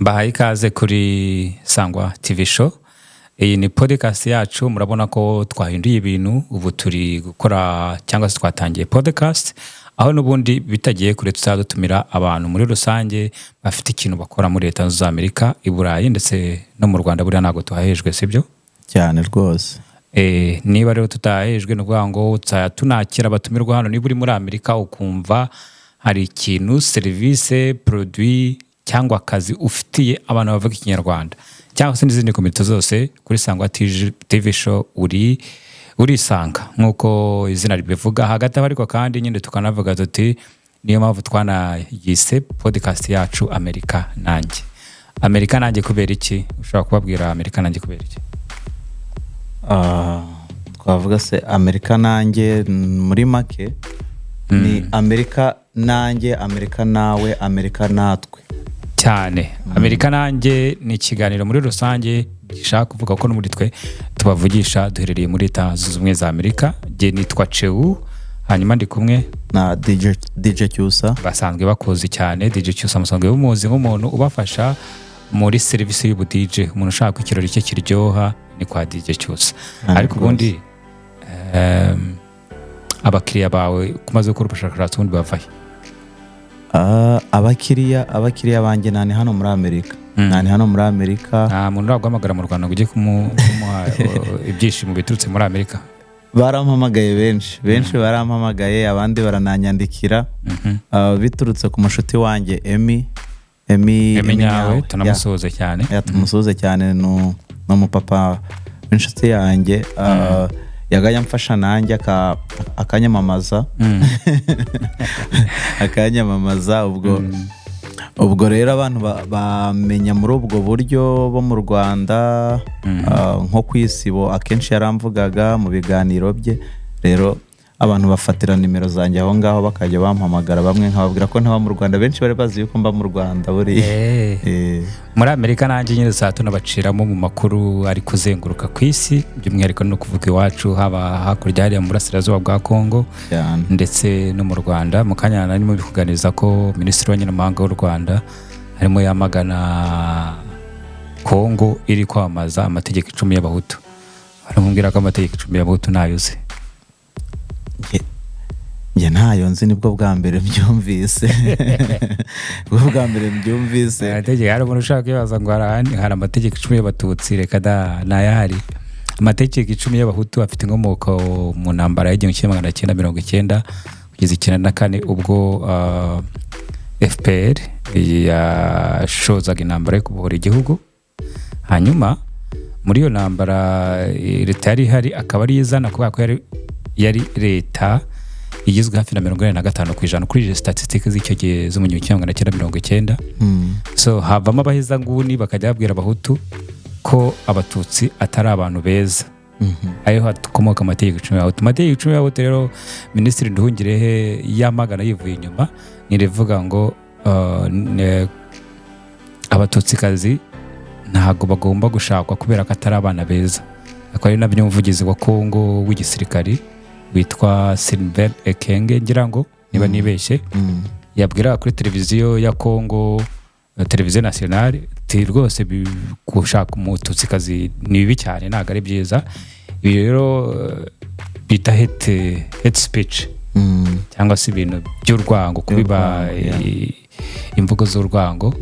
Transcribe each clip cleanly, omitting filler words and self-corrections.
Mbahaye ikaze kuri Sangwa TV Show. Iyi ni podcast yacu. Murabona ko twahinduye ibintu, ubu turi gukora cyangwa se twatangiye podcast, aho n'ubundi bitagiye kure tuzajya dutumira abantu muri rusange bafite ikintu bakora muri Leta Zunze Amerika, i Burayi ndetse no mu Rwanda. Buriya ntabwo tuhahejwe, sibyo? Cyane rwose. Niba rero tutahejwe, ni ukuvuga ngo tuzajya tunakira abatumirwa hano. Niba uri muri Amerika ukumva hari ikintu, serivisi, produit cyangwa akazi ufitiye abantu bavuga Ikinyarwanda cyangwa se n'izindi komite zose, kuri Sangwa TV Show uri urisanga nk'uko izina ribivuga. Hagati aho ariko kandi nyine tukanavuga tuti niyo mpamvu twanayise podcast yacu Amerika Nanjye. Amerika Nanjye kubera iki? Ushobora kubabwira Amerika Nanjye kubera iki? Twavuga se Amerika Nanjye, muri make ni Amerika nanjye, Amerika nawe, Amerika natwe. Cyane. Amerika Nanjye ni ikiganiro muri rusange gishaka kuvuga ko no muri twe tubavugisha duherereye muri Leta Zunze Ubumwe za Amerika. Jye nitwa Cheu, hanyuma ndi kumwe na DJ Cyusa. Basanzwe bakuzi cyane. DJ Cyusa musanzwe bumuzi nk'umuntu ubafasha muri serivisi y'ubu DJ. Umuntu ushaka ko ikirori cye kiryoha ni kwa DJ Cyusa. Cyane Ariko rwose. ubundi abakiriya bawe kumaze gukora ubushakashatsi, ubundi bavahe? Abakiriya banjye nani hano muri Amerika. Nani hano muri Amerika. Nta muntu uraguhamagara mu Rwanda ngo ujye kumuha ibyishimo biturutse muri Amerika? Barampamagaye benshi, benshi barampamagaye, abandi barananyandikira. Biturutse ku mushuti wanjye Emi, Emi. Emi Nyawe. Nyawe. Tunamusuhuze cyane. Ya, tumusuhuze cyane, ni umupapa w'inshuti yanjye. Yagajya amfasha nanjye akanyamamaza, akanyamamaza. Ubwo rero abantu bamenya muri ubwo buryo bo mu Rwanda, nko ku Isibo akenshi yaramvugaga mu biganiro bye. Rero abantu bafatira nimero zanjye aho ngaho, bakajya bampamagara, bamwe nkababwira ko ntaba mu Rwanda. Benshi bari bazi yuko mba mu Rwanda buriya. Muri Amerika Nanjye nyine tuzaba tunabaciramo mu makuru ari kuzenguruka ku isi, by'umwihariko no kuvuga iwacu, haba hakurya hariya mu burasirazuba bwa Kongo ndetse no mu Rwanda. Mu kanya narimo kuganiriza ko minisitiri w'abanyamahanga w'u Rwanda arimo yamagana Kongo iri kwamamaza amategeko 10 y'Abahutu. Baramubwira ko amategeko 10 y'Abahutu ntayo uzi. Njye ntayo nzi, nibwo bwa mbere mbyumvise, nibwo bwa mbere mbyumvise. Amategeko, hari umuntu ushaka kwibaza ngo hari ahandi hari amategeko 10 y'Abatutsi. Reka da, ntayahari. Amategeko 10 y'Abahutu afite inkomoko mu ntambara ya 1990 kugeza 94, ubwo FPR yashozaga intambara yo kubohora igihugu. Hanyuma muri iyo ntambara, leta yari ihari akaba ariyo izana, kubera ko yari leta igizwe hafi na 45% kuri statisitike z'icyo gihe zo mu 1990. So havamo abahezanguni bakajya babwira Abahutu ko Abatutsi atari abantu beza. Ariho hakomoka amategeko 10 y'Abahutu. Amategeko 10 y'Abahutu rero Minisitiri Nduhungirehe yamagana yivuye inyuma ni rivuga ngo Abatutsikazi ntabwo bagomba gushakwa kubera ko atari abana beza. Akaba ari nabyo umuvugizi wa Kongo w'igisirikari witwa Sylvain Ekenge, ngira ngo niba nibeshye, yabwira kuri televiziyo ya Kongo, televiziyo nationale, ati rwose gushaka Umututsikazi ni bibi cyane, ntabwo ari byiza. Ibi rero bita hate speech cyangwa se ibintu by'urwango, kubiba By'urwango, yeah. imvugo z'urwango.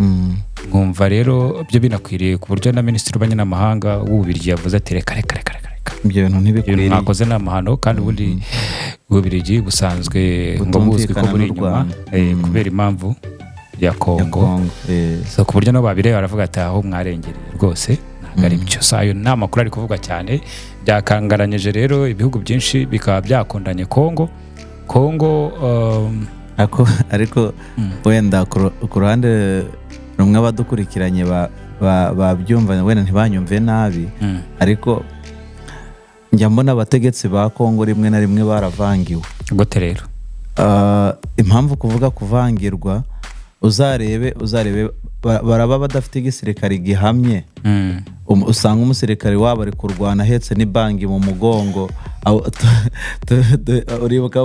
Nkumva rero byo binakwiriye, ku buryo na minisitiri w'ububanyi n'amahanga w'Ububiligi yavuze ati: "Reka, reka, reka, reka, reka." Ibyo bintu Ibintu ntibikwiriye. mwakoze ni amahano. Kandi ubundi Ububiligi busanzwe ngo buzwi ko Butumvikana buri n'u inyuma Rwanda. Kubera impamvu ya Ya Kongo. Kongo. So ku buryo nabo babireba baravuga ati: "Aho mwarengereye rwose ntabwo ari byo." So ayo ni amakuru ari kuvugwa cyane. Byakangaranyije rero ibihugu byinshi, bikaba byakundanye Kongo. Kongo Ariko wenda ku ruhande rumwe abadukurikiranye babyumva wenda ntibanyumve nabi, ariko njya mbona abategetsi ba Kongo rimwe na rimwe baravangiwe. Gute rero? Impamvu kuvuga kuvangirwa, uzarebe baraba badafite igisirikare gihamye. Usanga umusirikare wabo ari kurwana ahetse n'ibangi mu mugongo. Uribuka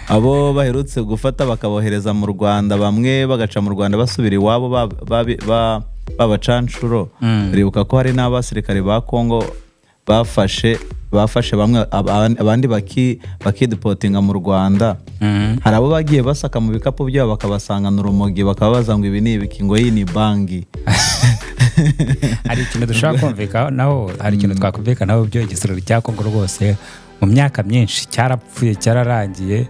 abo baherutse gufata bakabohereza mu Rwanda, bamwe bagaca mu Rwanda basubira iwabo. Babacanshuro, uribuka ko hari n'abasirikare ba Kongo bafashe bamwe, abandi bakideportinga mu Rwanda. Hari abo bagiye basaka mu bikapu byabo bakabasangana urumogi, bakababaza ngo ibi ni ibiki, ngo iyi ni bangi. Hari ikintu dushobora kumvikanaho, hari ikintu twakumvikanaho byo: igisirikare cya Kongo rwose mu myaka myinshi cyarapfuye, cyararangiye,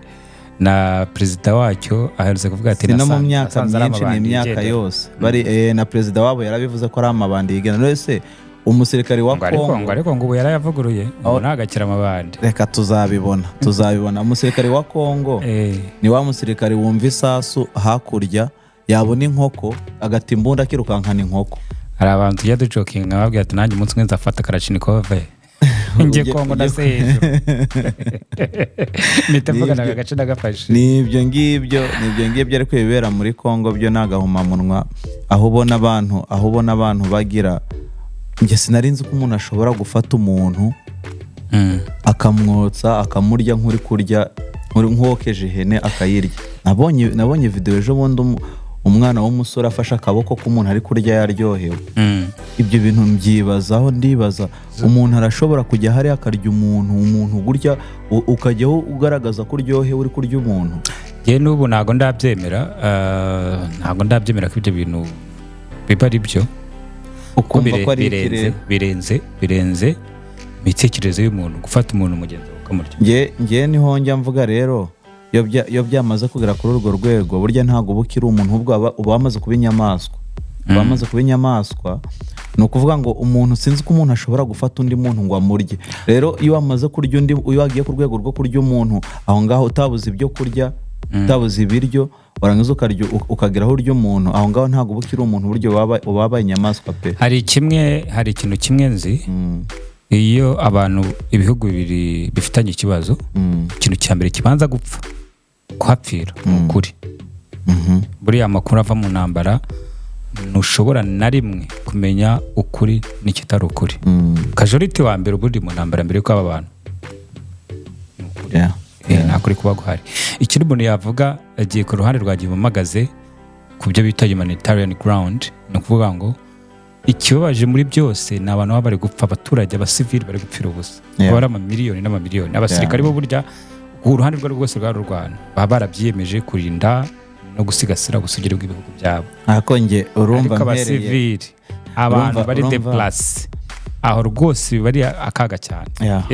na perezida wacyo aherutse kuvuga ati Si no mu myaka "Nasanze ari myinshi, ni amabandi imyaka yigendera." yose bari na perezida wabo yarabivuze ko ari amabandi yigena. None se umusirikare wa Ngo ariko ngo Kongo ariko ngo ubu yarayavuguruye, ubu ntagakira amabandi. Reka tuzabibona. Umusirikare wa Kongo ni wa musirikare wumva isasu hakurya, yabona inkoko agata imbunda, akirukankana inkoko. Hari abantu tujya dujokinga babwira ati nanjye umunsi umwe nzafata Kalashnikov njye Kongo ndase hejuru, mpita mvuga aka gace ndagafashe. Ni ibyo ngibyo, ariko ibibera muri Kongo byo ni agahomamunwa, aho ubona abantu bagira, njye sinari nzi ko umuntu ashobora gufata umuntu akamwotsa, akamurya nk'uri kurya nk'uwokeje ihene akayirya. Nabonye video ejo bundi, umwana w'umusore afashe akaboko k'umuntu ari kurya yaryohewe. Ibyo bintu mbyibazaho, ndibaza, umuntu arashobora kujya hariya akarya umuntu gutya, ukajyaho ugaragaza ko uryohewe uri kurya umuntu? Njye n'ubu ntabwo ndabyemera, ntabwo ndabyemera ko ibyo bintu biba ari byo. Kuko Ukumva ko ari birenze ikirere. Birenze imitekerereze y'umuntu gufata umuntu mugenzi wawe ukamurya. Nge niho njya mvuga rero, iyo byamaze kugera kuri urwo rwego, burya ntabwo uba ukiri umuntu, ubwo uba wamaze kuba inyamaswa. Uba wamaze kuba inyamaswa. Ni ukuvuga ngo umuntu, sinzi ko umuntu ashobora gufata undi muntu ngo amurye. Rero iyo wamaze kurya undi, iyo wagiye ku rwego rwo kurya umuntu, aho ngaho utabuze ibyo kurya, utabuze ibiryo, warangiza ukarya, ukagera aho urya umuntu, aho ngaho ntabwo uba ukiri umuntu, buryo uba wabaye inyamaswa pe. Hari ikintu kimwe nzi: iyo abantu, ibihugu bibiri bifitanye ikibazo, ikintu cya mbere kibanza gupfa kuhapfira ni ukuri. Buriya amakuru ava mu ntambara, ntushobora na rimwe kumenya ukuri n'ikitari ukuri. Casualty wa mbere ubundi mu ntambara, mbere y'uko aba bantu nta kuri kuba guhari. Ikindi umuntu yavuga, agiye ku ruhande rwa mpagaze ku byo bita humanitarian ground, ni ukuvuga ngo ikibabaje muri byose ni abantu baba bari gupfa, abaturage, abasivili bari gupfira ubusa. Baba ari amamiliyoni n'amamiliyoni. Abasirikari bo burya ku ruhande rwo rwose rwa rurwana baba barabyiyemeje kurinda no gusigasira ubusugire bw'ibihugu byabo. Ariko nge urumva Ariko mpereye abasivili, abantu bari déplacés, aho rwose biba ari akaga cyane.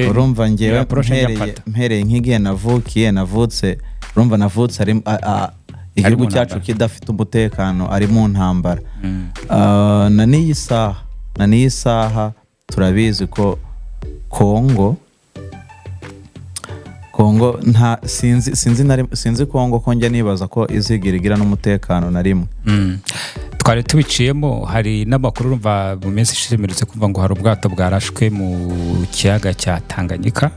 Urumva ngewe Ni approach njya mpereye mfata. mpereye nk'igihe navukiye, navutse, urumva navutse ari igihugu mu cyacu ntambara. kidafite umutekano, ari mu ntambara. Na n'iyi saha turabizi ko Kongo nta sinzi sinzi Kongo ko njya nibaza ko izigira igira n'umutekano na rimwe. Twari tubiciyemo, hari n'amakuru, urumva mu minsi ishize mperutse kumva ngo hari ubwato bwarashwe mu kiyaga cya Tanganyika,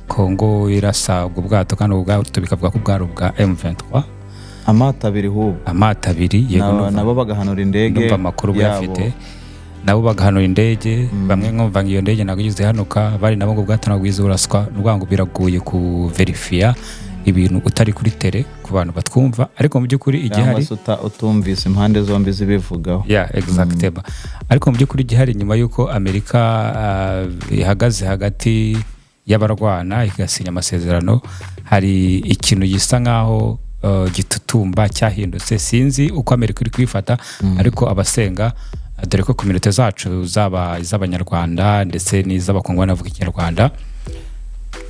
Kongo irasa ubwo bwato, kandi ubwo bwato bikavuga ko bwari ubwa M23. Amato abiri hubwo. Amato abiri, yego. Nabo bagahanura indege Ndumva amakuru yabo. buyafite. Nabo bagahanura indege, bamwe nkumva ngo iyo ndege ntabwo igeze ihanuka, bari nabo ngo ubwato ntabwo bwigeze buraswa. Ni ukuvuga ngo biragoye kuverifiya ibintu utari kuri terrain ku bantu batwumva, ariko mu by'ukuri Cyangwa igihari se utumvise impande zombi zibivugaho. Yeah, exactement. Ariko mu by'ukuri igihari, nyuma y'uko Amerika ihagaze hagati y'abarwana igasinya amasezerano, hari ikintu gisa nk'aho gitutumba cyahindutse. Sinzi uko Amerika iri kwifata, ariko abasenga, dore ko communauté zacu, zaba iz'Abanyarwanda ndetse n'iz'Abakongomani bavuga Ikinyarwanda,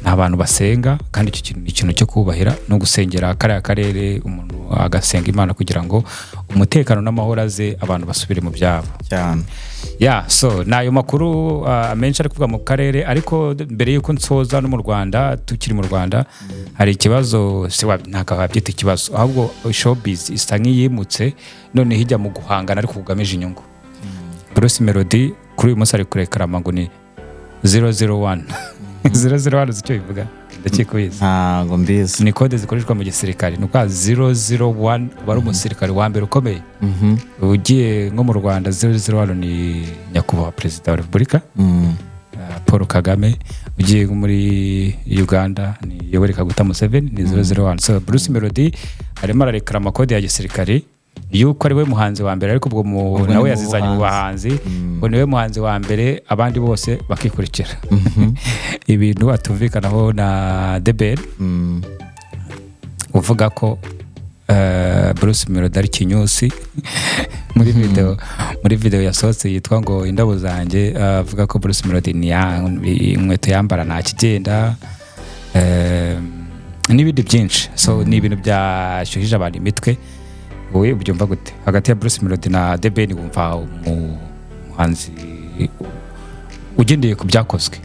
ni abantu basenga, kandi icyo kintu ni ikintu cyo kubahira no gusengera kariya karere, umuntu agasenga Imana kugira ngo umutekano n'amahoro aze, abantu basubire mu byabo. Cyane. Yeah, so ni ayo makuru menshi ari kuvuga mu karere. Ariko mbere y'uko nsoza, no mu Rwanda, tukiri mu Rwanda, hari ikibazo, ntabwo wabyita ikibazo, ahubwo showbiz isa nk'iyimutse noneho ijya mu guhangana ariko kugamije inyungu. Bruce Melody kuri uyu munsi ari kurekarama ngo ni 001 001. Uzi icyo bivuga? Ndakeka ubizi. Ntabwo mbizi. Ni kode zikoreshwa mu gisirikare. Ni ukuvuga 001 uba ari umusirikare wa mbere ukomeye. Ugiye nko mu Rwanda, 001 ni nyakubahwa Perezida wa Repubulika Paul Kagame. Ugiye nko muri Uganda ni Yoweri Kaguta Museveni, ni 001. So Bruce Melody arimo ararekara amakode ya gisirikare. Yuko ari we muhanzi wa mbere, ariko ubwo Ubwo ni nawe mu yazizanye mu bahanzi, ngo niwe muhanzi wa mbere, abandi bose bakikurikira. Ibintu atumvikanaho na The Ben, uvuga ko Bruce Melody ari kinyusi. Muri video yasohotse yitwa ngo "Indabo Zanjye", avuga ko Bruce Melody ni inkweto yambara nta kigenda, n'ibindi byinshi. So ni ibintu byashyuhije abantu imitwe. Wowe ubyumva gute hagati ya Bruce Melody na The Ben? Wumva umuhanzi, ugendeye ku byakozwe,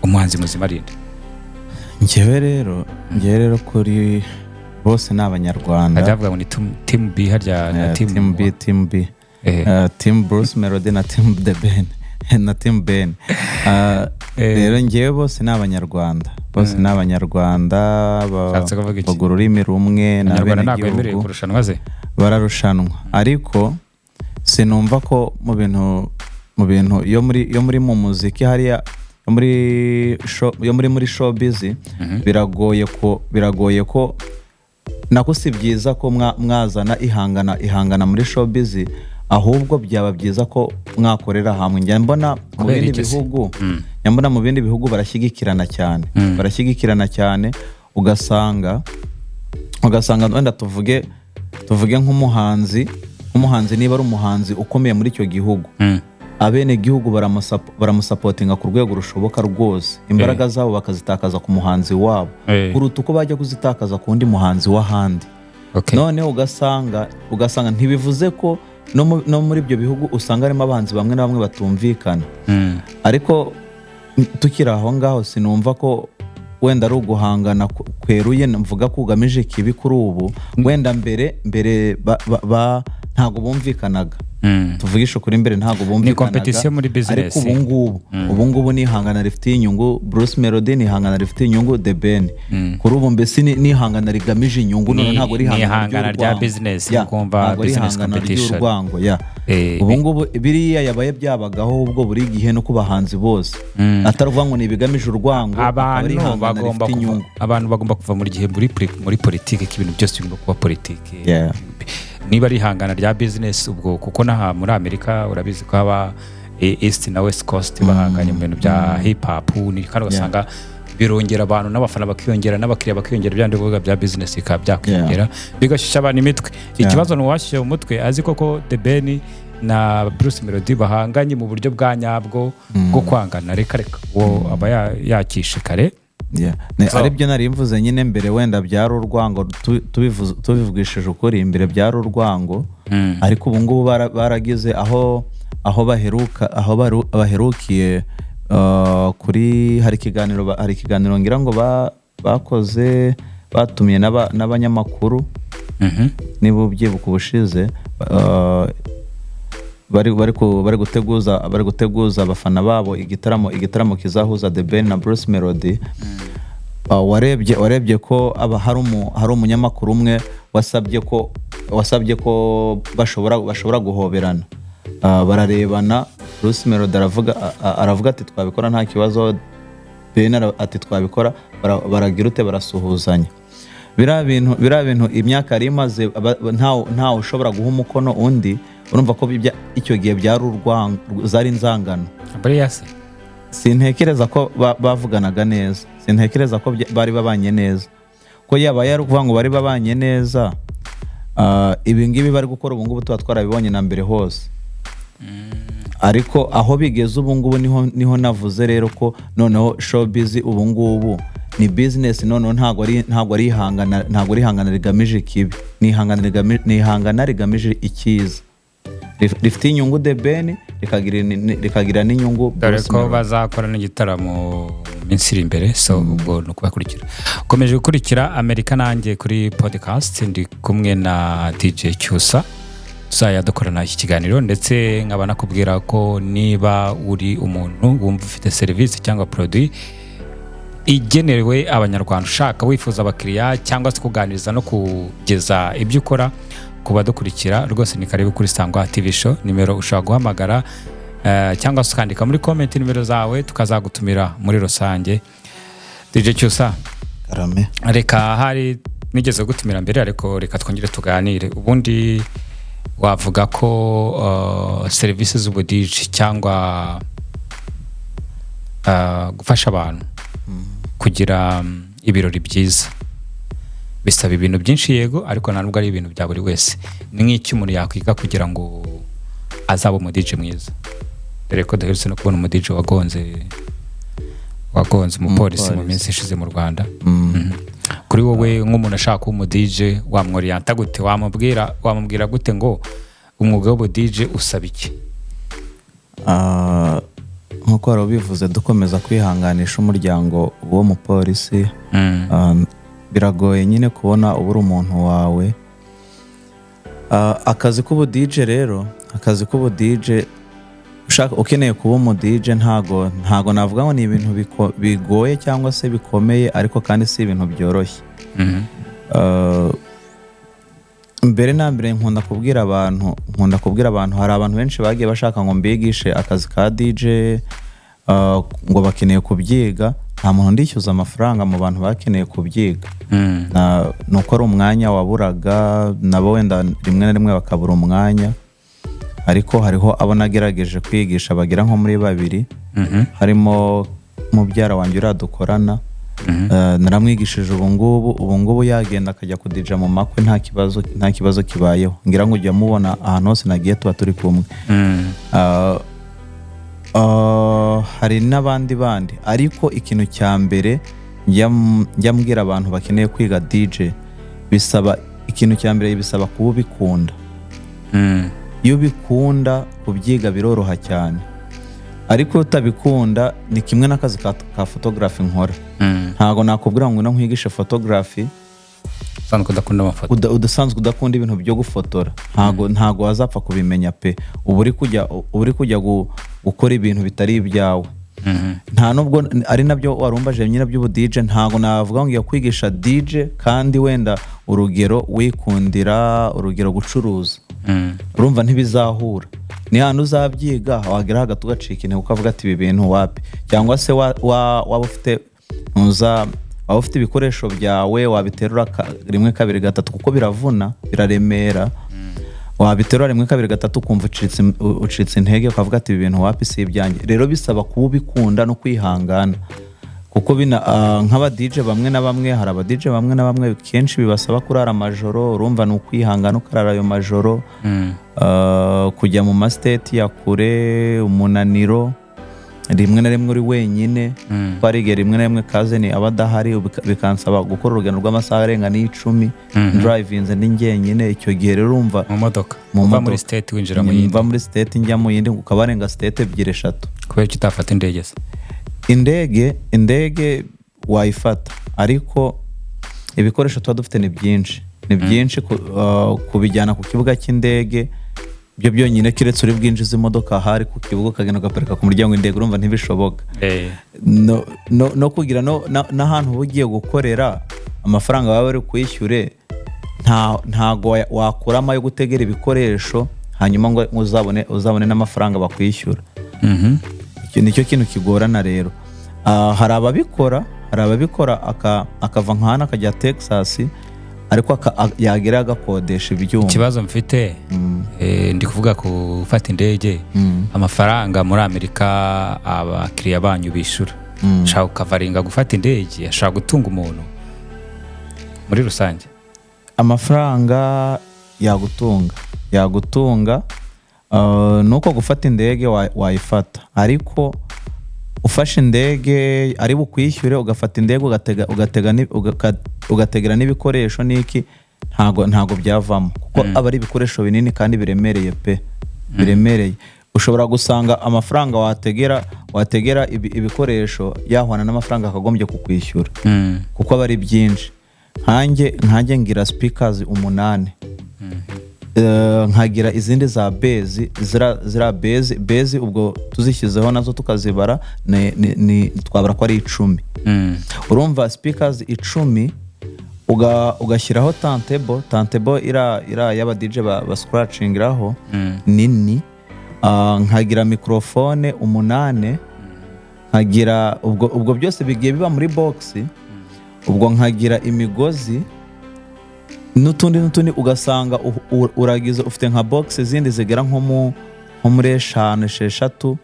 umuhanzi muzima ari nde? Njyewe rero kuri bose ni Abanyarwanda. Hajya bavuga ngo ni team B harya na Team team B, Team B. Team Bruce Melody na Team The Ben na Team Ben. Rero njyewe bose ni Abanyarwanda, bose ni Abanyarwanda. Ushatse kuvuga iki? Bavuga ururimi rumwe, ni Abanyarwanda ntabwo bemerewe abenegihugu. kurushanwa ze? Bararushanwa, ariko sinumva ko mu bintu iyo muri mu muziki hariya, yo muri show, yo muri showbiz, biragoye ko nako si byiza ko mwazana ihangana muri showbiz. Ahubwo byaba byiza ko mwakorera hamwe. Njya mbona mu Kubera bindi iki se? bihugu, njya mbona mu bindi bihugu barashyigikirana cyane, barashyigikirana cyane. Ugasanga wenda tuvuge nk'umuhanzi, niba ari umuhanzi ukomeye muri icyo gihugu, abenegihugu baramusupportinga ku rwego rushoboka rwose, imbaraga zabo bakazitakaza ku muhanzi wabo kuruta uko bajya kuzitakaza ku wundi muhanzi w'ahandi. Noneho ugasanga ntibivuze ko no muri ibyo bihugu usanga harimo abahanzi bamwe na bamwe batumvikana. Ariko tukiri aho ngaho, sinumva ko wenda ari uguhangana kweruye mvuga ko ugamije ikibi kuri ubu. Wenda mbere ntabwo bumvikanaga. Tuvugishe ukuri, mbere ntabwo bumvikanaga. Competition muri business. Ariko ubu ngubu ni ihangana rifitiye inyungu Bruce Melody, ni ihangana rifitiye inyungu The Ben. Kuri ubu mbese ni ihangana rigamije inyungu none, ntabwo ari ni ihangana ihangana rya ry'urwango. business, Ya, ukumva ntabwo ari business ihangana competition. ry'urwango, ya. Ubu ngubu biriya yabaye byabagaho ubwo buri gihe no ku bahanzi bose, atari ukuvuga ngo ni ibigamije urwango, akaba ari Abantu ihangana bagomba rifite kuva, inyungu. abantu bagomba kuva muri gihe muri politiki ko ibintu byose bigomba kuba politiki. Niba ari ihangana rya business ubwo, kuko n'aha muri Amerika urabizi ko haba East na West Coast bahanganye mu bintu bya hip hop, kandi ugasanga birongera abantu n'abafana bakiyongera n'abakiriya bakiyongera, bya bivuga bya business bikaba byakwiyongera, bigashyushya abantu imitwe. Ikibazo ni uwashyushye mu mutwe azi koko The Ben na Bruce Melody bahanganye mu buryo bwa nyabwo bwo kwangana. Reka reka, uwo aba yakishe kare. Yeah. Aribyo nari mvuze nyine, mbere wenda byari urwango, tubivugishije ukuri, imbere byari urwango, ariko ubu ngubu baragize aho baheruka, aho baherukiye, kuri hari ikiganiro ngira ngo bakoze, batumiye n'abanyamakuru. Niba ubyibuka ubushize, bari guteguza abafana babo igitaramo kizahuza The Ben na Bruce Melody. Warebye ko aba hari umunyamakuru umwe wasabye ko bashobora guhoberana. Bararebana, Bruce Melody aravuga ati: "Twabikora, nta kibazo." Ben ati: "Twabikora." Baragira ute, barasuhuzanya. Biriya bintu imyaka yari imaze ntawe ushobora guha umukono undi. Urumva ko icyo gihe byari urwango, zari inzangano. Buriya se? Sintekereza ko bavuganaga neza, sintekereza ko bari babanye neza. Ko yaba yari ukuvuga ngo bari babanye neza, ibi ngibi bari gukora ubu ngubu tuba twarabibonye na mbere hose. Ariko aho bigeze ubu ngubu niho navuze rero ko noneho showbiz ubu ngubu ni business. Noneho ntabwo ari ihangana rigamije ikibi, ni ihangana rigamije icyiza, rifitiye inyungu The Ben, rikagira n'inyungu Dore Bruce ko Melody. bazakora n'igitaramo mu minsi iri imbere. So ubwo ni ukubakurikira. Ukomeje gukurikira Amerika Nanjye kuri podcast, ndi kumwe na DJ Cyusa, tuzajya dukorana iki kiganiro. Ndetse nkaba nakubwira ko niba uri umuntu wumva ufite serivisi cyangwa produit igenewe Abanyarwanda, ushaka wifuza abakiriya cyangwa se kuganiriza no kugeza ibyo ukora ku badukurikira, rwose ni karibu kuri Sangwa TV Show. Nimero ushobora guhamagara, cyangwa se ukandika muri comment nimero zawe, tukazagutumira muri rusange. DJ Cyusa. Karame. Reka, hari nigeze gutumira mbere, ariko reka twongere tuganire ubundi. Wavuga ko serivisi z'ubu DJ cyangwa gufasha abantu kugira ibirori byiza bisaba ibintu byinshi? Yego, ariko nta nubwo ari ibintu bya buri wese. Ni nk'icyo umuntu yakwiga kugira ngo azabe umu DJ mwiza, dore ko duherutse no kubona umu DJ wagonze umupolisi mu Umupolisi. minsi ishize mu Rwanda. Kuri wowe nk'umuntu ashaka kuba umu DJ, wamworiyanta gute? Wamubwira gute ngo umwuga w'ubu DJ usaba iki? Ah, nk'uko wari ubivuze, dukomeza kwihanganisha umuryango w'uwo mupolisi. Ah, biragoye nyine kubona ubura umuntu wawe. Ah, akazi k'ubu DJ rero, akazi k'ubu DJ, ushaka, ukeneye kuba umu DJ, ntago navuga ngo ni ibintu bigoye cyangwa se bikomeye, ariko kandi si ibintu byoroshye. Mbere na mbere nkunda kubwira abantu, hari abantu benshi bagiye bashaka ngo mbigishe akazi ka DJ, ngo bakeneye kubyiga. Nta muntu ndishyuza amafaranga mu bantu bakeneye kubyiga. Ni uko ari umwanya waburaga, nabo wenda rimwe na rimwe bakabura umwanya, ariko hariho abo nagerageje kwigisha bagera nko muri babiri, harimo mubyara wanjye uriya dukorana. Naramwigishije, ubu ngubu yagenda akajya kudija mu makwe nta kibazo kibayeho. Ngira ngo ujya mubona ahantu hose nagiye tuba turi kumwe. Hari n'abandi bandi, ariko ikintu cya mbere njya mbwira abantu bakeneye kwiga DJ, bisaba, ikintu cya mbere bisaba kuba ubikunda. Iyo ubikunda kubyiga biroroha cyane, ariko iyo utabikunda ni kimwe n'akazi ka photography nkora. Ntabwo nakubwira ngo ngwino nkwigishe photography usanzwe udakunda amafoto. Udasanzwe udakunda ibintu byo gufotora, ntago wazapfa kubimenya pe. Uba uri kujya gukora ibintu bitari ibyawe. Nta nubwo ari nabyo warumbaje nyine by'ubu DJ. Ntago navuga ngo ngiye kwigisha DJ kandi wenda urugero wikundira, urugero, gucuruza. Urumva ntibizahura. Ni hantu uzabyiga wagera hagati ugacika intege, ukavuga ati ibi bintu wapi, cyangwa se waba ufite ntuza, waba ufite ibikoresho byawe, wabiterura rimwe, kabiri, gatatu, kuko biravuna, biraremera, wabiterura rimwe, kabiri, gatatu, ukumva ucitse intege, ukavuga ati ibi bintu wapi, si ibyanjye. Rero bisaba kuba ubikunda no kwihangana, kuko bina nk'aba DJ bamwe na bamwe, hari aba DJ bamwe na bamwe kenshi bibasaba kurara amajoro. Urumva ni ukwihangana ukarara ayo majoro, kujya mu ma state ya kure, umunaniro, rimwe na rimwe uri wenyine, kuko hari igihe rimwe na rimwe cousin aba adahari, bikansaba gukora urugendo rw'amasaha arenga n'10 ndrivinze ndi njyenyine. Icyo gihe rero urumva mu modoka, mu uva modoka. muri state winjira mu yindi. Mva muri state njya mu yindi, ukaba warenga state ebyiri, eshatu. Kubera ko utafata indege se? Indege wayifata, ariko ibikoresho tuba dufite ni byinshi, ni byinshi kubijyana ku kibuga cy'indege byo byonyine, keretse uri bwinjize imodoka ahari ku kibuga, ukagenda ugaparika ku muryango w'indege, urumva ntibishoboka. No kugira no n'ahantu uba ugiye gukorera, amafaranga baba bari kwishyure, ntago wakuramo ayo gutegera ibikoresho, hanyuma ngo uzabone n'amafaranga bakwishyura. Icyo nicyo kintu kigorana rero. Ah, hari ababikora akava nka hano akajya Texas, ariko yagera agakodesha ibyuma. Ikibazo mfite, ndi kuvuga ku gufata indege, amafaranga muri Amerika abakiriya banyu bishyura ashaka kukavaringa gufata indege, ashaka gutunga umuntu muri rusange? Amafaranga yagutunga, nuko gufata indege wayifata, ariko ufashe indege ari bukwishyure, ugafata indege ugategera n'ibikoresho n'iki, ntago byavamo, kuko aba ari ibikoresho binini kandi biremereye pe, biremereye. Ushobora gusanga amafaranga wategera ibikoresho yahwana n'amafaranga akagombye kukwishyura, kuko aba ari byinshi. Nkanjye ngira speakers umunani, nkagira izindi za bass, zira bass, ubwo tuzishyizeho nazo tukazibara ni twabara ko ari 10. Urumva speakers 10, ugashyiraho turntable ira y'aba DJ ba scratchingiraho nini. Nkagira mikrofone umunane, nkagira ubwo byose bigiye biba muri box, ubwo nkagira imigozi. N'utundi n'utundi, ugasanga uragize ufite nka box zindi zigera nko muri eshanu, esheshatu,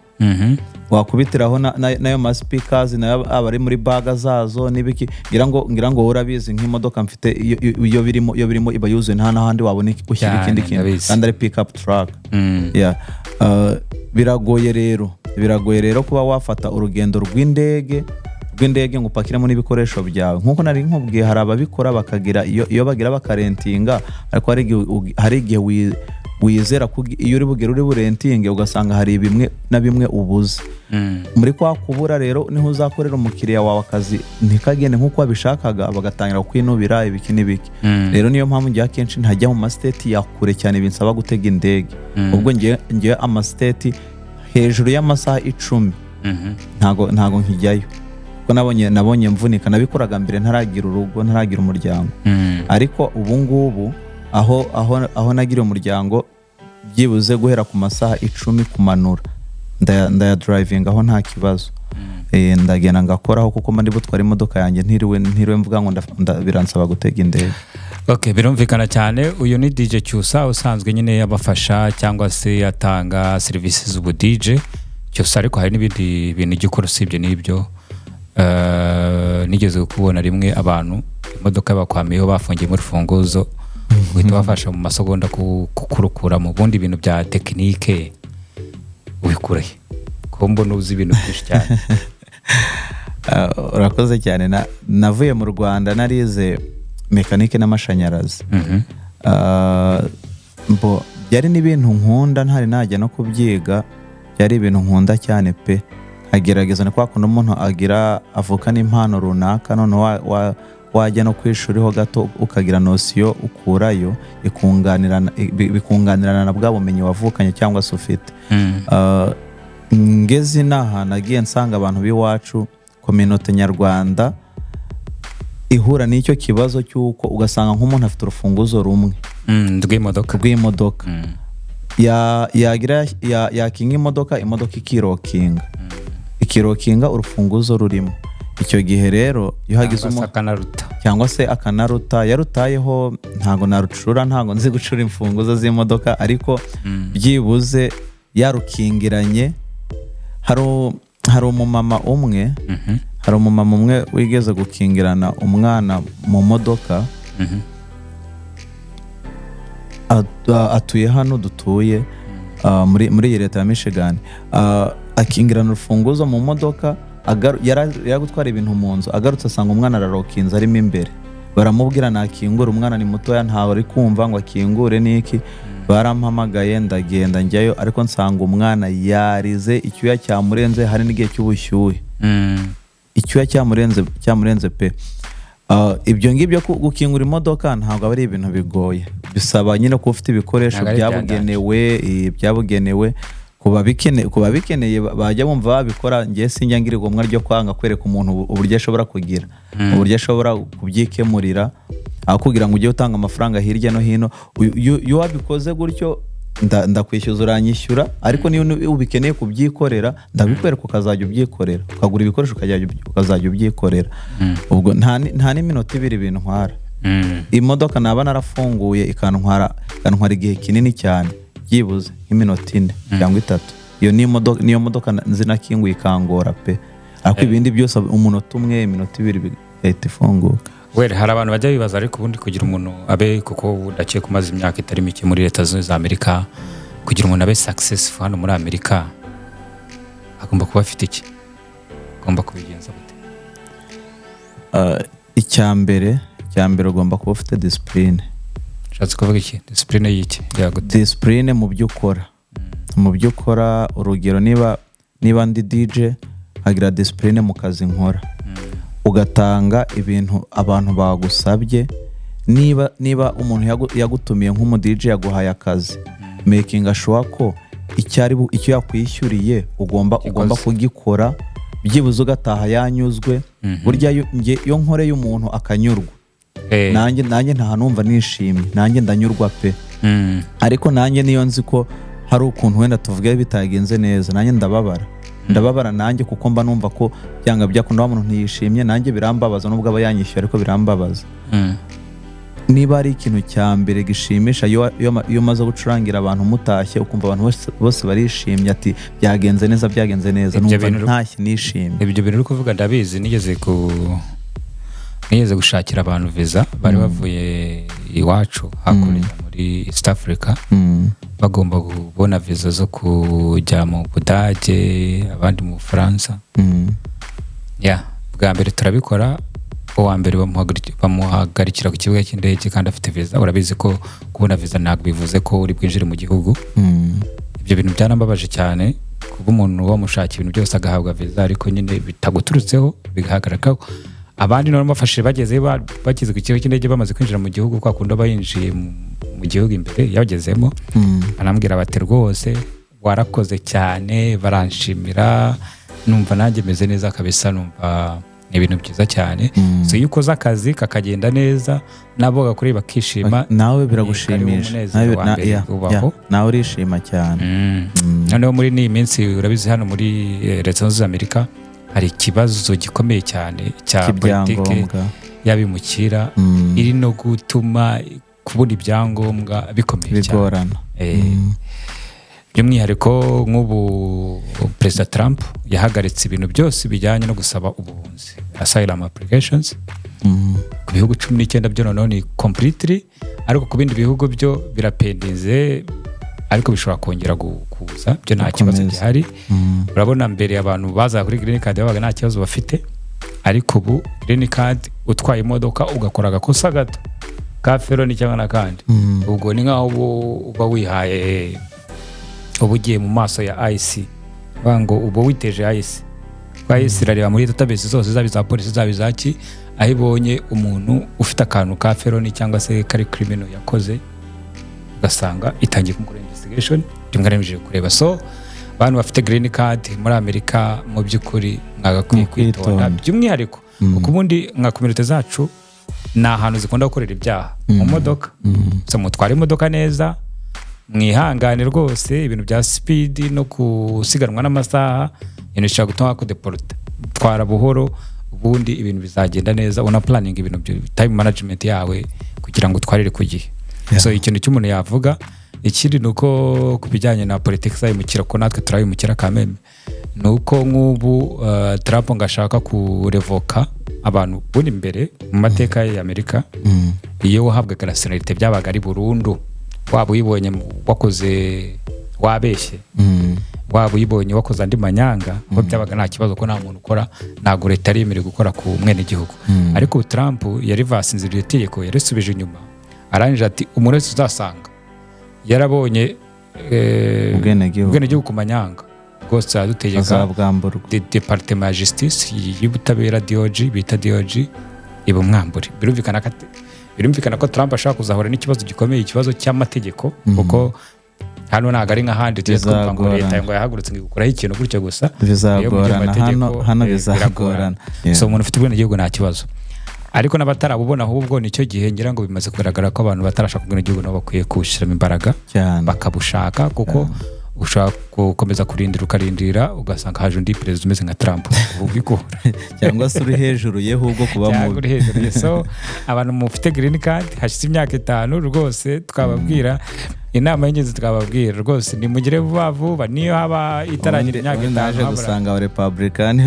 wakubitiraho n'ayo ma speakers nayo aba ari muri bag zazo n'ibiki. Ngira ngo wowe urabizi, nk'imodoka mfite, iyo birimo iba yuzuye, nta n'ahandi wabona ushyira Cyane, ikindi kintu, ndabizi. kandi ari pickup truck. Yeah. Biragoye rero kuba wafata urugendo rw'indege ngo upakiremo n'ibikoresho byawe. Nk'uko nari nkubwiye, hari ababikora bakagira iyo bagira bakarentinga, ariko hari igihe wizera ko iyo uri bugere uri burentinge, ugasanga hari bimwe na bimwe ubuze. Muri kwa kubura rero niho uzakorera umukiriya wawe akazi ntikagende nk'uko wabishakaga, bagatangira kwinubira ibiki n'ibiki. Rero niyo mpamvu njye akenshi ntajya mu ma state ya kure cyane binsaba gutega indege. Ubwo ngiye ama state hejuru y'amasaha 10, ntago nkijyayo, kuko nabonye mvunika. Nabikoraga mbere ntaragira urugo, ntaragira umuryango, ariko ubu ngubu aho nagiriye umuryango, byibuze guhera ku masaha 10 kumanura ndayadrivinga aho nta kibazo. Ndagenda ngakoraho, kuko mba ndi butwara imodoka yanjye, ntiriwe mvuga ngo biransaba gutega indege. Ok, birumvikana cyane. Uyu ni DJ Cyusa usanzwe nyine abafasha cyangwa se atanga serivisi z'ubu DJ Cyusa, ariko hari n'ibindi bintu ujya ukora usibye n'ibyo. Nigeze kubona rimwe abantu imodoka bakwamiyeho bafungiyemo urufunguzo, uhita ubafasha mu masegonda kukurukura. Mu bundi bintu bya tekinike ubikura he, ko mbona uzi ibintu byinshi cyane? Urakoze cyane. Navuye mu Rwanda narize mekanike n'amashanyarazi. Mbo byari n'ibintu nkunda, ntari najya no kubyiga, byari ibintu nkunda cyane pe, nkagerageza. Ni kwa kundi umuntu agira avukana impano runaka, noneho wajya no ku ishuri ho gato ukagira notion ukurayo bikunganirana na bwa bumenyi wavukanye cyangwa se ufite. Ngeze inaha nagiye nsanga abantu b'iwacu, communauté nyarwanda ihura n'icyo kibazo cy'uko ugasanga nk'umuntu afite urufunguzo rumwe Rw'imodoka. rw'imodoka. Yagira yakinga imodoka ikirokinga urufunguzo rurimo. Icyo gihe rero iyo hagize Cyangwa se umuntu akanaruta. Cyangwa se akanaruta, yarutayeho. Ntabwo narucura, ntabwo nzi gucura imfunguzo z'imodoka, ariko byibuze yarukingiranye. Hari umumama umwe wigeze gukingirana umwana mu modoka. Atuye hano dutuye, muri iyi leta ya Michigan. Akingirana urufunguzo mu modoka, yari gutwara ibintu mu nzu, agarutse asanga umwana ararokinze arimo imbere. Baramubwira nakingure, umwana ni mutoya, ntawe ari kumva ngo akingure n'iki. Barampamagaye, ndagenda njyayo, ariko nsanga umwana yarize, icyuya cyamurenze, hari n'igihe cy'ubushyuhe. Icyuya cyamurenze, cyamurenze pe. Ibyo ngibyo gukingura imodoka ntabwo aba ari ibintu bigoye, bisaba nyine kuba ufite ibikoresho Ntabwo ari ibya byabugenewe, byabugenewe. Ku babikeneye bajya bumva babikora. Ngiye sinjya ngira igomwa ryo kwanga kwereka umuntu uburyo ashobora kugira, uburyo ashobora kubyikemurira, aho kugira ngo ujye utanga amafaranga hirya no hino. Iyo wabikoze gutyo, ndakwishyuza, uranyishyura, ariko niyo ubikeneye kubyikorera, ndabikwereka ukazajya ubyikorera, ukagura ibikoresho ukazajya ubyikorera. Ubwo nta n'iminota 2 bintwara. Imodoka naba narafunguye ikantwara igihe kinini cyane, byibuze nk'iminota 4 cyangwa 3. Iyo ni imodoka, niyo modoka nzi nakinguye ikangora pe, ariko ibindi byose umunota umwe, iminota 2 bigahita ifunguka. Well, hari abantu bajya bibaza, ariko ubundi kugira umuntu abe, kuko ubu ndakeka umaze imyaka itari mike muri Leta Zunze za Amerika, kugira umuntu abe successful hano muri Amerika agomba kuba afite iki? Agomba kubigenza gute? Icya mbere ugomba kuba ufite discipline. Ushatse kuvuga iki? Discipline y'iki yagute? Discipline mu byo ukora, mu byo ukora. Urugero, niba ndi DJ, nkagira discipline mu kazi nkora, ugatanga ibintu abantu bagusabye. Niba umuntu yagutumiye nk'umu DJ, yaguhaye akazi, making sure ko icyo yakwishyuriye ugomba kugikora, byibuze ugataha yanyuzwe. Burya njye iyo nkoreye umuntu akanyurwa, nanjye nta numva nishimye, nanjye ndanyurwa pe. Ariko nanjye niyo nzi ko hari ukuntu wenda tuvuge bitagenze neza, nanjye ndababara, ndababara nanjye, kuko mba numva ko byanga byakunda wa muntu ntiyishimye, nanjye birambabaza, nubwo aba yanyishyuye ariko birambabaza. Niba ari ikintu cya mbere gishimisha, iyo umaze gucurangira abantu, mutashye, ukumva abantu bose barishimye, ati: "Byagenze neza, byagenze neza." Ibyo Numva bintu ntashye nishimye. Ibyo bintu uri kuvuga ndabizi. Nigeze gushakira abantu viza bari bavuye iwacu hakurya muri East Africa, bagomba kubona viza zo kujya mu Budage, abandi mu Bufaransa. Ya, bwa mbere turabikora, uwa mbere bamuhagarikira ku kibuga cy'indege kandi afite viza. Urabizi ko kubona viza ntabwo bivuze ko uri bwinjire mu gihugu. Ibyo bintu byarambabaje cyane, kuba umuntu wamushakira ibintu byose agahabwa viza, ariko nyine bitaguturutseho bigahagarara. Abandi nabo bafashije bageze bageze ku kibuga cy'indege, bamaze kwinjira mu gihugu, kwa kundi aba yinjiye mu gihugu imbere yagezemo, arambwira bati: "Rwose warakoze cyane." Baranshimira, numva nanjye meze neza kabisa, numva ni ibintu byiza cyane. So iyo ukoze akazi kakagenda neza, nabo gakoreye bakishima, Nawe biragushimisha. umunezero wa mbere ubaho. Yeah, nawe urishima cyane. Noneho muri iyi minsi, urabizi, hano muri Leta Zunze Ubumwe za Amerika hari ikibazo gikomeye cyane cya politike cy'ibyangombwa y'abimukira, iri no gutuma kubona ibyangombwa bikomeye cyane. Bigorana. By'umwihariko nk'ubu Perezida Trump yahagaritse ibintu byose bijyanye no gusaba ubuhunzi, asylum applications, ku bihugu 19 byo noneho ni completely, ariko ku bindi bihugu byo birapendinze, ariko bishobora kongera kuza, byo nta kibazo Gukomeza. gihari. Urabona mbere abantu bazaga kuri green card babaga nta kibazo bafite, ariko ubu green card, utwaye imodoka ugakora agakosa gato ka felony cyangwa n'akandi, ubwo ni nkaho uba wihaye, uba ugiye mu maso ya ICE, bavuga ngo uba witeje ICE, kuko ICE irareba muri database zose, zaba iza polisi, zaba izaki, aho ibonye umuntu ufite akantu ka felony cyangwa se kari criminal yakoze, ugasanga itangiye kumukora investigation rimwe rimwe kureba. So abantu bafite green card muri Amerika, mu by'ukuri mwagakwiye Mu kwitonda, kwitonda. by'umwihariko kuko ubundi nka community zacu ni ahantu zikunda gukorera ibyaha mu modoka. So mutware imodoka neza, mwihangane rwose. Ibintu bya speed no gusiganwa n'amasaha, ibintu bishobora gutuma bakudeporuta. Twara buhoro, ubundi ibintu bizagenda neza. Una planning ibintu time management yawe kugira ngo utwarire ku gihe. So ikintu cy'umuntu yavuga, ikindi ni uko ku bijyanye na politiki z'abimukira, ko natwe turabimukira kameme, ni uko nk'ubu Trump ngo ashaka kurevoka abantu. Ubundi mbere mu mateka ya Amerika, iyo wahabwaga nationalité byabaga ari burundu, waba uyibonye wakoze, wabeshye, waba uyibonye wakoze andi manyanga, ko byabaga nta kibazo, ko nta muntu ukora, ntabwo leta yari yemerewe gukora ku mwenegihugu. Ariko ubu Trump yarivasinze iryo tegeko, yarisubije inyuma, arangije ati: "Umuntu wese uzasanga yarabonye Ubwenegihugu. ubwenegihugu ku manyanga rwose aradutegeka Azabwamburwa. Department ya justice, y'ubutabera, DOJ, bita DOJ, ibumwambure." Birumvikana ko Trump ashobora kuzahura n'ikibazo gikomeye, ikibazo cy'amategeko, kuko hano ntabwo ari nk'ahandi tujya twumva ngo Bizagorana. leta ngo yahagurutse ngo igukuraho ikintu gutyo gusa. Bizagorana. Iyo mu by'amategeko, Hano bizagorana. biragorana. So umuntu ufite ubwenegihugu nta kibazo, ariko n'abatarabubona ahubwo nicyo gihe. Ngira ngo bimaze kugaragara ko abantu batarashaka ubwenegihugu nabo bakwiye kuwushyiramo imbaraga, cyane, bakabushaka, kuko ushobora gukomeza kurindira, ukarindira, ugasanga haje undi perezida umeze nka Trump ubikura. Cyangwa se uri hejuru ye ahubwo kuba Cyangwa mubi. uri hejuru ye. So abantu mufite green card hashize imyaka 5, rwose twababwira inama y'ingenzi, twababwira rwose nimugire vuba vuba, niyo haba itaragira imyaka Ubundi 5 naje habura. gusanga abarepublikani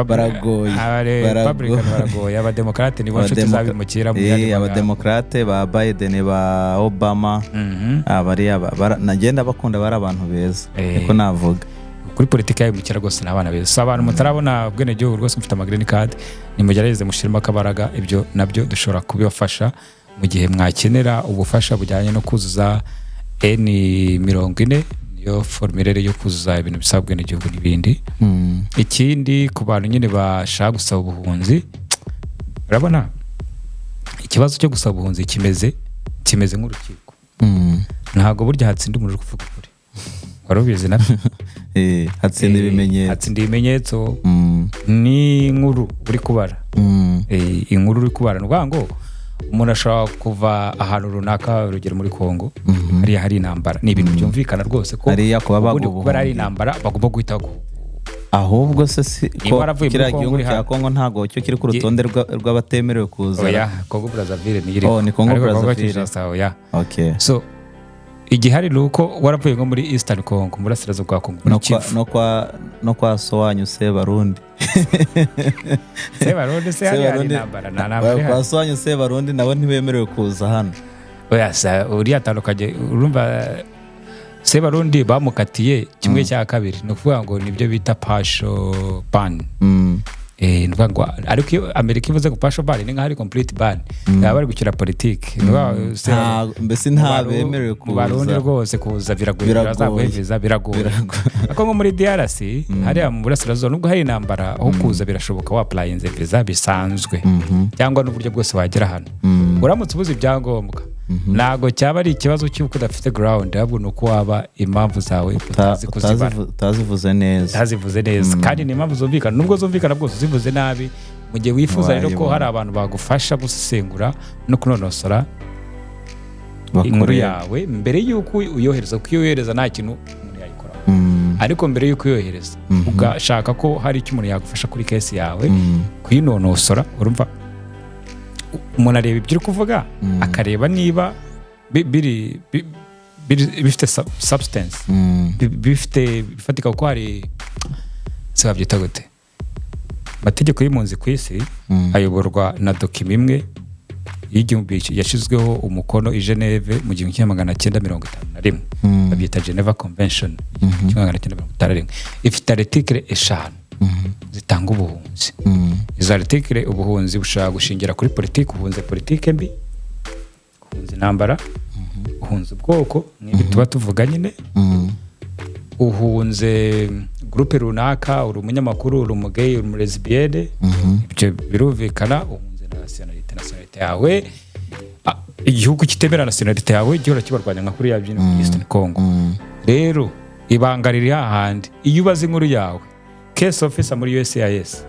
baragoye. Abarepublican baragoye, abademokarate nibo nshuti z'abimukira mu yandi magambo. Abademokarate ba Biden, ba Obama, abariya nagenda bakunda, bari abantu beza, niko navuga. Kuri politiki y'abimukira rwose ni abana beza. So abantu mutarabona ubwenegihugu rwose, mufite ama green card, nimugerageze mushyiremo akabaraga. Ibyo nabyo dushobora kubibafasha mu gihe mwakenera ubufasha bujyanye no kuzuza N-40, niyo formulaire yo kuzuza ibintu bisaba ubwenegihugu n'ibindi. Ikindi, ku bantu nyine bashaka gusaba ubuhunzi, urabona ikibazo cyo gusaba ubuhunzi kimeze nk'urukiko. Ntabwo burya hatsinda umuntu uri kuvuga ukuri, wari ubizi nabyo? Hatsinda ibimenyetso. Hatsinda ibimenyetso n'inkuru uri kubara. Inkuru uri kubara, ni ukuvuga ngo umuntu ashobora kuva ahantu runaka, urugero muri Kongo, hariya hari intambara, ni ibintu byumvikana rwose ko Hariya kuba ubundi baguha kuba hari ubuhungiro. intambara bagomba guhita Ahubwo se si Niba ko waravuye muri kiriya Congo gihugu uri cya hano. Kongo ntabwo cyo kiri ku rutonde rw'abatemerewe kuza? Oya, Congo Brazzaville niyo iriho. Oh, ni Congo Ariko Congo Brazzaville. Kinshasa, oya. Okay. So igihari ni uko waravuye nko muri Eastern Congo, mu burasirazuba bwa Congo, muri No kwa, Kivu. no kwa so wanyu Sebarundi. Sebarundi se hariya hari Sebarundi. intambara? Nta ntambara Kwa ihari. so wanyu Sebarundi nabo ntibemerewe kuza hano. Oya, uriya atandukanye. Urumva Sebarundi bamukatiye kimwe cya kabiri, ni ukuvuga ngo nibyo bita partial ban. Ni ukuvuga ngo, ariko iyo Amerika ivuze ngo partial ban, ni nk'aho ari complete ban, baba bari gukina politiki. Ni ukuvuga ngo Mbese nta bemerewe mu Barundi kuza. rwose kuza biragoye. Biragoye. Bazaguhe viza biragoye. Biragoye. Ariko nko muri DRC, hariya mu burasirazuba, nubwo hari intambara, aho kuza birashoboka wa-applyinze viza bisanzwe cyangwa n'uburyo bwose wagera hano. Uramutse ubuze ibyangombwa, ntabwo cyaba ari ikibazo cy'uko udafite ground, ahubwo ni uko waba impamvu zawe utazi kuzibara. Utazivuze neza. Utazivuze neza, kandi ni impamvu zumvikana, nubwo zumvikana bwose uzivuze nabi. Mu gihe wifuza rero ko Wayibona. hari abantu bagufasha gusesengura no kunonosora inkuru Bakorera. yawe mbere y'uko uyohereza, kuko iyo uyohereza nta kintu umuntu yayikoraho. Ariko mbere y'uko uyohereza, ugashaka ko hari icyo umuntu yagufasha kuri case yawe kuyinonosora, urumva umuntu areba ibyo uri kuvuga, akareba niba bifite substance, bifite bifatika, kuko hari, se wabyita gute, amategeko y'impunzi ku isi ayoborwa na document imwe y'igihumbi yashyizweho umukono i Geneve mu 1951. Babyita Geneva Convention, 1951. Ifite article 5 zitanga ubuhunzi. Izo article, ubuhunzi bushobora gushingira kuri politiki: uhunze politiki mbi, uhunze intambara, uhunze ubwoko nk'ibi tuba tuvuga nyine, uhunze groupe runaka, uri umunyamakuru, uri umu gay, uri umu lesbienne, ibyo birumvikana, uhunze na nationalité, nationalité yawe, igihugu kitemera nationalité yawe gihora kibarwanya nka kuriya byino muri Eastern Congo. Rero ibanga riri hahandi: iyo ubaze inkuru yawe, case officer muri USCIS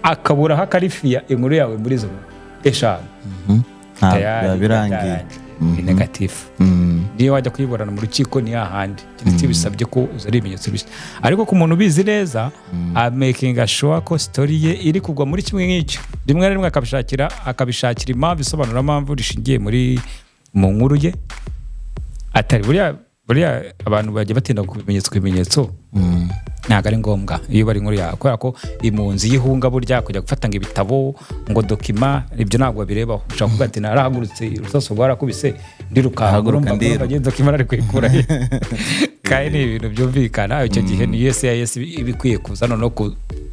akabura aho akarifiya inkuru yawe muri izo 5, tayari biba birangiye. Byarangiye. Ni negative. Niyo wajya kuyiburana mu rukiko ni hahandi, keretse bisabye ko uzana ibimenyetso bishya. Ariko ku muntu ubizi neza, amakinga sure ko story ye iri kugwa muri kimwe nk'icyo, rimwe na rimwe akabishakira impamvu, isobanura mpamvu rishingiye mu nkuru ye. Atari buriya abantu bajya batinda ku bimenyetso, ntabwo ari ngombwa iyo bari inkuru yawe, kubera ko impunzi y'ihunga burya kujya gufata ngo ibitabo, ngo document, ibyo ntabwo babirebaho. Ushobora kuvuga ati: "Narahagurutse, urusasu rwarakubise, ndirukanka." Haguruka, Urumva ndiruka. urumva document ari kuyikura he? Kandi ni ibintu byumvikana. Icyo gihe ni USCIS iba ikwiye kuza noneho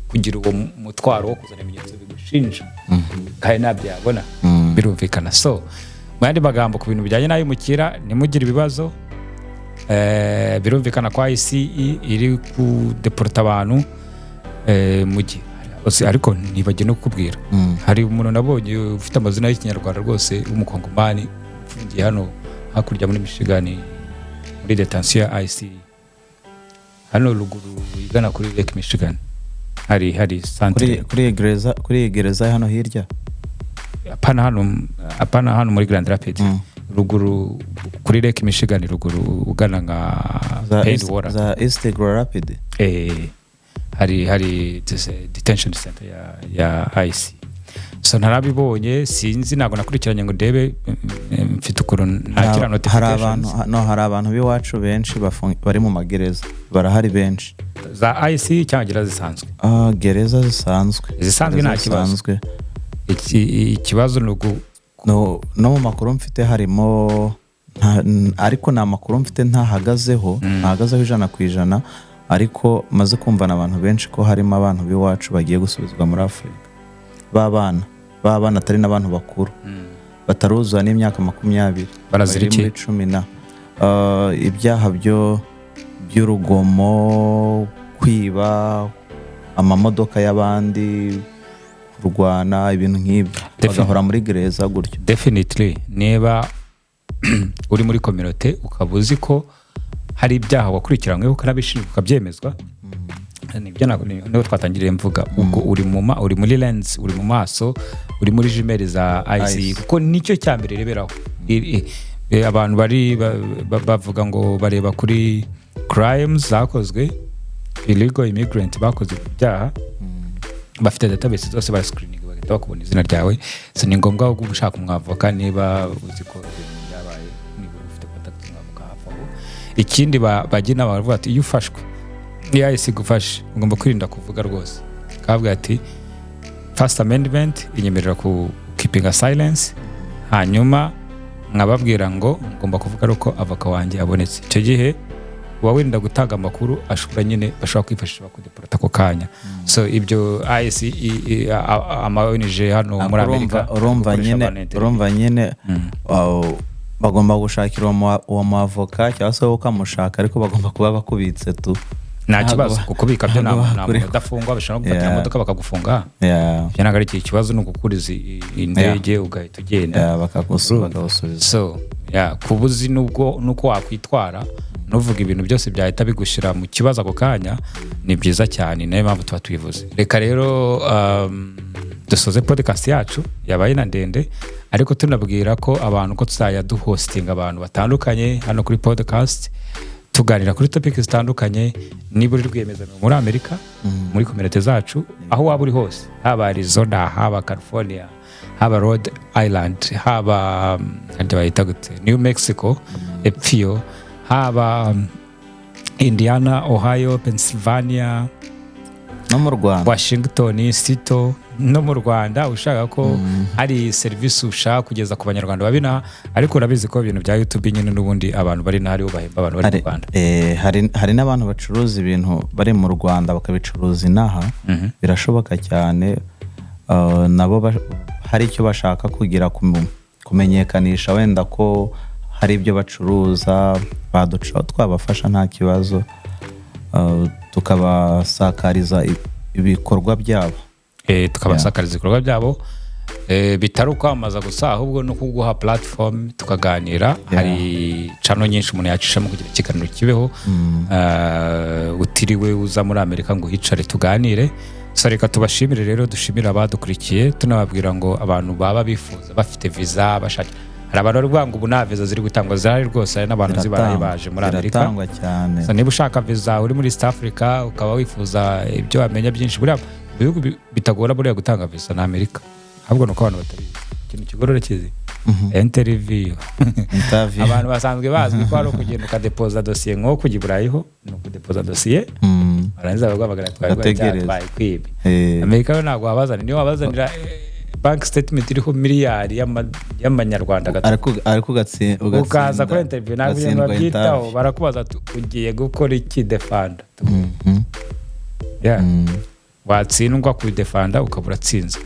kugira uwo mutwaro wo kuzana ibimenyetso bigushinja, kandi ntabyo yabona, birumvikana. So mu yandi magambo, ku bintu bijyanye n'ayimukira, ntimugire ibibazo. Birumvikana ko ICE iri kudeporta abantu mu gihe, ariko ntibagiye no kukubwira, hari umuntu nabonye ufite amazina y'Ikinyarwanda rwose w'Umukongomani ufungiye hano hakurya muri Michigan, muri detention ya ICE, hano ruguru igana kuri Lake Michigan, hari centre. Kuri iyi gereza hano hirya? Apana hano muri Grand Rapids, ruguru kuri Lake Michigan, ruguru ugana nka Za Paid East, Water. za East Grand Rapid. Hari detention center ya ICE. So ntarabibonye, sinzi, ntabwo nakurikiranye ngo ndebe. Mfite ukuntu nakira Hari notifications. abantu, no, hari abantu b'iwacu benshi bari mu magereza, barahari benshi. Za ICE cyangwa gereza zisanzwe? Ah, gereza zisanzwe. Zisanzwe Gereza nta kibazo. zisanzwe. Ikibazo ni ugu No mu makuru mfite harimo ariko ni amakuru mfite ntahagazeho 100%, ariko maze kumvana abantu benshi ko harimo abantu b'iwacu bagiye gusubizwa muri Afurika, b'abana atari n'abantu bakuru, bataruzuza n'imyaka 20. Barazira Bari iki? muri cumi na ibyaha byo by'urugomo, kwiba amamodoka y'abandi, kurwana, ibintu nk'ibyo, bagahora muri gereza gutyo. Definitely, niba uri muri communauté ukaba uzi ko hari ibyaha wakurikiranyweho, ukanabishinjwa, ukabyemezwa, nibyo niho twatangiriye mvuga, ubwo uri muri lens, uri mu maso, uri muri jumelles za ICE, ICE. kuko nicyo cya mbere ireberaho. Abantu bari bavuga ngo bareba kuri crimes zakozwe. illegal immigrant bakoze ibyaha, bafite database zose, barascreening bagahita bakubona izina ryawe. So ni ngombwa ko ushaka umwavoka niba uzi ko ibintu byabaye, niba ufite contact umwavoka hafi aho. Ikindi bajya inama, baravuga ati iyo ufashwe, iyo ICE igufashe, ugomba kwirinda kuvuga rwose. Kavuga ati First Amendment inyemerera ku keeping silence, hanyuma nkababwira ngo ngomba kuvuga ari uko avoka wanjye abonetse. Icyo gihe uba wirinda gutanga amakuru ashobora nyine bashobora kwifashisha bakudeporta ako kanya. So ibyo ICE ama ONG hano muri Amerika Urumva gukoresha nyine abantu. Urumva nyine, bagomba gushakira uwo muavoka cyangwa se wowe ukamushaka, ariko bagomba kuba bakubitse tu. Nta kibazo, kukubika byo nta Ntabwo nta muntu bakureka. udafungwa. Bashobora no gufatira imodoka bakagufunga. Ibyo ntabwo ari ikibazo, ni ugukuriza indege ugahita ugenda. Yeah, bakagusubiza. So yeah, kuba uzi nubwo nuko wakwitwara, nuvuga ibintu byose byahita bigushyira mu kibazo ako kanya, ni byiza cyane. Niyo mpamvu tuba tubivuze. Reka rero dusoze podcast yacu yabaye na ndende, ariko tunabwira ko abantu ko tuzajya duhostinga abantu batandukanye hano kuri podcast, tuganira kuri topic zitandukanye. Niba uri rwiyemezamirimo muri Amerika, muri community zacu, aho waba uri hose, haba Arizona, haba California, haba Rhode Island, haba harya bayita gute, New Mexico epfiyo, haba Indiana, Ohio, Pennsylvania, No mu Rwanda. Washington Sito, no mu Rwanda, ushaka ko hari serivisi ushaka kugeza ku Banyarwanda babinaha. Ariko urabizi ko ibintu bya YouTube nyine n'ubundi abantu bari n'ahari bahemba abantu bari mu Rwanda. Hari n'abantu bacuruza ibintu bari mu Rwanda bakabicuruza inaha. Birashoboka cyane. Nabo hari icyo bashaka kugira kumenyekanisha wenda ko hari ibyo bacuruza, baducaho twabafasha nta kibazo, tukabasakariza ibikorwa byabo. Tukabasakariza ibikorwa byabo, bitari ukwamamaza gusa, ahubwo no kuguha platform tukaganira. Hari channel nyinshi umuntu yacishamo kugira ikiganiro kibeho, utiriwe uza muri Amerika ngo uhicare tuganire. So reka tubashimire rero, dushimire abadukurikiye, tunababwira ngo abantu baba bifuza, bafite visa bashaka, hari abantu bari kuvuga ngo ubu nta visa ziri gutangwa. Zirahari rwose, hari n'abantu zibaraye baje muri Amerika. Ziratangwa cyane. So, niba ushaka visa uri muri East Africa, ukaba wifuza ibyo wamenya byinshi, buriya mu bihugu bitagora buriya gutanga visa ni Amerika, ahubwo ni uko abantu batabizi. Ikintu kigorora kizi interview. Interview. Abantu basanzwe bazwi ko ari ukugenda ukadepoza dosiye, nko kujya i Burayi ho ni ukudepoza dosiye, barangiza bakaguhamagara, twari Ugategereza. twayikwibye. Amerika yo ntabwo wabazanira, niyo wabazanira bank statement iriho miliyari y'amanyarwanda gatatu, Ariko ugatsinda ukaza kuri interview, ntabwo ibintu ugatsindwa babyitaho. interview. Barakubaza ati ugiye gukora iki defanda? Yeah. Watsindwa kubidefanda ukaba uratsinze.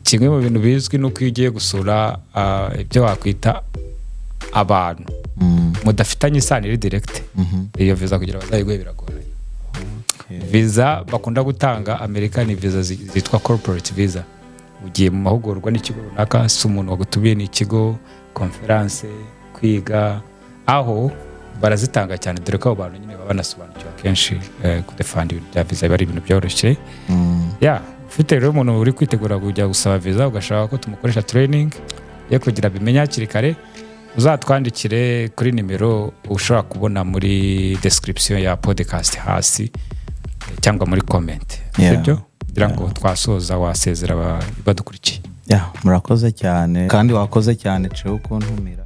Kimwe mu bintu bizwi ni uko iyo ugiye gusura ibyo wakwita abantu mudafitanye isano iri direct, iyo viza kugira bazayiguhe biragoranye. Viza bakunda gutanga Amerika ni viza zitwa corporate visa. Ugiye mu mahugurwa n'ikigo runaka, si umuntu wagutumiye, ni ikigo, conference, kwiga, aho barazitanga cyane, dore ko abo bantu nyine baba banasobanukiwe akenshi kudefanda ibintu bya viza biba ari ibintu byoroshye. Ya, ufite rero umuntu uri kwitegura kujya gusaba viza, ugashaka ko tumukoresha training yo kugira bimenye hakiri kare, uzatwandikire kuri nimero ushobora kubona muri description ya podcast hasi, cyangwa muri comment. Sibyo? Kugira ngo twasoza, wasezera badukurikiye. Yeah, murakoze cyane, kandi wakoze cyane cewe kuntumira.